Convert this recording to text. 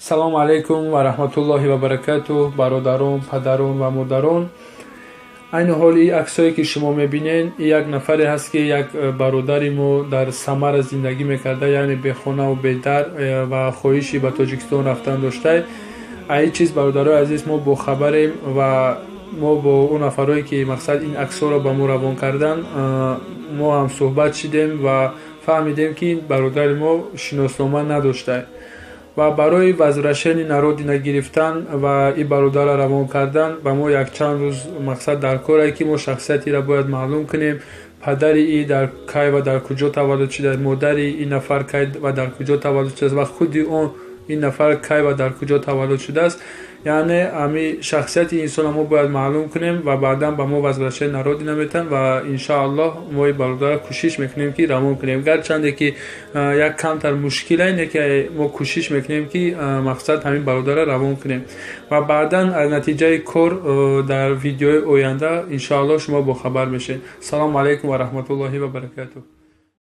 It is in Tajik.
Салому алайкум ва раҳматуллоҳи ва баракатуҳ, бародарон, падарон ва модарон. Айни ҳол ин аксое, ки шумо мебинед, як нафаре ҳаст, ки як бародари мо дар Самара зиндагӣ мекарда, яъне бехонаву бедар ва хоҳиши ба Тоҷикистон рафтан дошта. Ин чиз, бародарои азиз, мо бохабарем ва мо бо он нафарое, ки мақсад ин аксҳоро ба мо равон кардан, мо ҳам суҳбат шидем ва фаҳмидем, ки ин бародари мо шиноснома надошта ва барои возвращение на родина гирифтан ва ин бародарро равон кардан ба мо якчанд рӯз мақсад дар коре, ки мо шахсиятиро бояд маълум кунем: падари и дар кай ва дар куҷо таваллуд шудааст, модари ин нафар кай ва дар куҷо таваллуд шудааст ва худи он ин нафар кай ва дар куҷо таваллуд шудааст. Яъне ҳами шахсияти инсонро мо бояд маълум кунем ва баъдан ба мо возвращение на родина метиҳанд ва иншоаллоҳ мо ин бародарро кӯшиш мекунем, ки равон кунем. Гарчанде ки як камтар мушкиле, не ки мо кӯшиш мекунем, ки мақсад ҳамин бародарро равон кунем ва баъдан аз натиҷаи кор дар видеои оянда иншоаллоҳ шумо бохабар мешавед. Салому алайкум ва раҳматуллоҳи ва баракатуҳ.